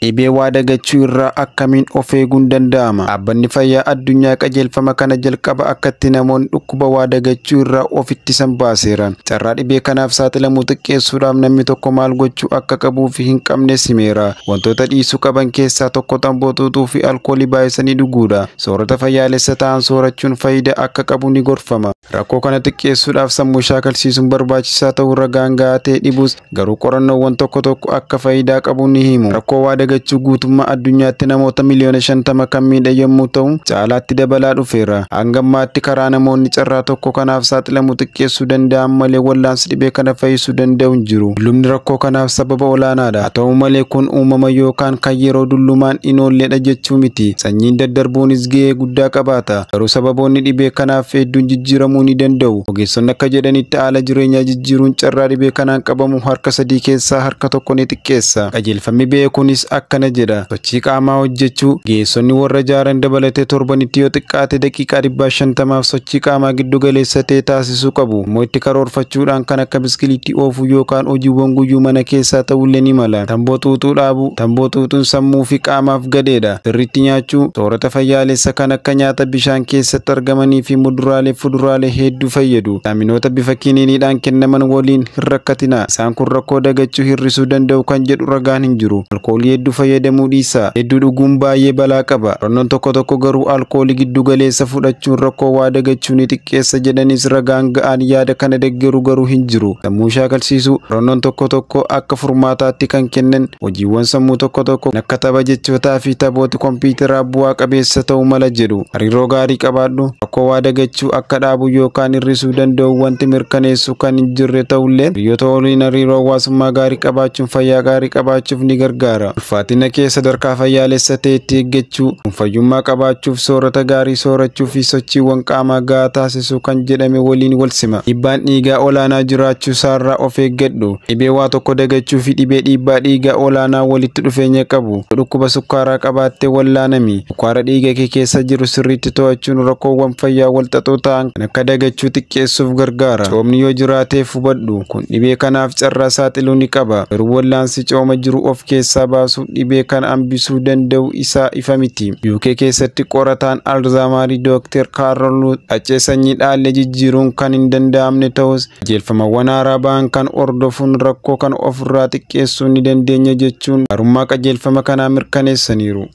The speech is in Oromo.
Dhibee waa dagachuu irraa akkamiin of eeguun danda'ama? Dhaabbanni Fayyaa Addunyaa qajeelfama kana jalqaba akkatti namoonni dhukkuba waa dagachuu irraa of ittisan baaseera. Carraa dhibee kanaaf saaxilamuu xiqqeessuudhaaf namni tokko maal gochuu akka qabuu fi hin qabnes himeera. Wantoota dhiisuu qaban keessaa tokko tamboo xuuxuu fi alkoolii baay'isanii dhuguudha. Soorata fayyaalessa ta'an soorachuun faayidaa akka qabu ni gorfama. Rakkoo kana xiqqeessuudhaaf sammuu shaakalsiisuun barbaachisaa ta'uu ragaan gahaa ta'e dhibus, garuu qorannoowwan tokko tokko akka faayidaa qabu ni himu. Rakkoo waa dagachuu guutummaa addunyaatti namoota miliyoona 50 kan miidhe yommuu ta'u, caalaatti dabalaa dhufeera. Hanga ammaatti karaa namoonni carraa tokko kanaaf saaxilamuu xiqqeessuu danda'an malee wallaansi dhibee kana fayyisuu danda'u hin jiru. Dullumni rakkoo kanaaf sababa olaanaadha. Haa ta'u malee, kun uumama yookaan kan yeroo dullumaan hin oolledha jechuu miti. Sanyiin daddarbuunis gahee guddaa qabaata. Garuu sababoonni dhibee kanaaf hedduun jijjiiramuu ni danda'u. Ogeessonni akka jedhanitti, haala jireenyaa jijjiiruun carraa dhibee kanaan qabamu harka 3 keessaa harka 1 ni xiqqeessa. Qajeelfamni ba'e kunis akkana jedha. Sochii qaamaa hojjechuu: Ga'eessonni warra jaaran dabalatee torbanitti yoo xiqqaate daqiiqaa 150f sochii qaamaa giddu galeessa ta'e taasisuu qabu. Immoo itti karoorfachuudhaan kan akka biskiliitii oofuu yookaan hojiiwwan guyyuu mana keessaa ta'ullee ni mala. Tamboo xuuxuu dhaabuu: Tamboo xuuxuun sammuu fi qaamaaf gadheedha. Sirriitti nyaachuu: Soorata fayyaalessa kan akka nyaata bishaan keessatti argamanii fi muduraalee fuduraalee hedduu fayyadu. Viitaaminoota bifa kiniiniidhaan kennaman waliin hin rakkatina. Isaan kun rakkoo dagachuu hir'isuu danda'u kan jedhu ragaan hin jiru. Alkoolii hedduu fayyadamuu dhiisaa. Hedduu dhuguun baay'ee balaa qaba. Qorannoon tokko tokko garuu alkoolii giddu galeessa fudhachuun rakkoo waa dagachuu ni xiqqeessa jedhanis, ragaan ga'aan yaada kana deeggaru garuu hin jiru. Sammuu shaakalsiisuu: Qorannoon tokko tokko akka furmaataatti kan kennan hojiiwwan sammuu tokko tokko akka tapha jechootaa fi taphoota kompiitaraa bu'aa qabeessa ta'uu mala jedhu. Hariiroo gaarii qabaadhu. Rakkoo waa dagachuu akka dhaabu yookaan hir'isuu danda'u wanti mirkaneessu kan hin jirre ta'ullee, hiriyoota waliin hariiroo hawaasummaa gaarii qabaachuun fayyaa gaarii qabaachuuf ni gargaara. Ulfaatina kee sadarkaa fayyaalessa ta'etti eeggachuu: Fayyummaa qabaachuuf soorata gaarii soorachuu fi sochiiwwan qaamaa gahaa taasisuu kan jedhame waliin wal sima. Dhiibbaan dhiigaa olaanaa jiraachuu isaarraa of eeggadhu. Dhibee waa tokko dagachuu fi dhibee dhiibbaa dhiigaa olaanaa walitti dhufeenya qabu. Dhukkuba sukkaaraa qabaattee wallaanami. Sukkaara dhiiga kee keessa jiru sirriitti to'achuun rakkoowwan fayyaa wal xaxoo ta'an kan akka dagachuu xiqqeessuuf gargaara. Coomni yoo jiraateef hubadhu. Kun dhibee kanaaf carraa saaxiluu ni qaba. Garuu wallaansi cooma jiru of keessaa baasuuf dhibee kana hambisuu danda'u isaa ifa miti. UK keessatti qorataan Alzheimerii Dr. Kaarol qaccee sanyii dhaalle jijjiiruun kan hin danda'amne ta'us, qajeelfamawwan haaraa ba'an kan hordofuun rakkoo kan ofirraa xiqqeessuu ni dandeenya jechuun gaarummaa qajeelfama kanaa mirkaneessaniiru.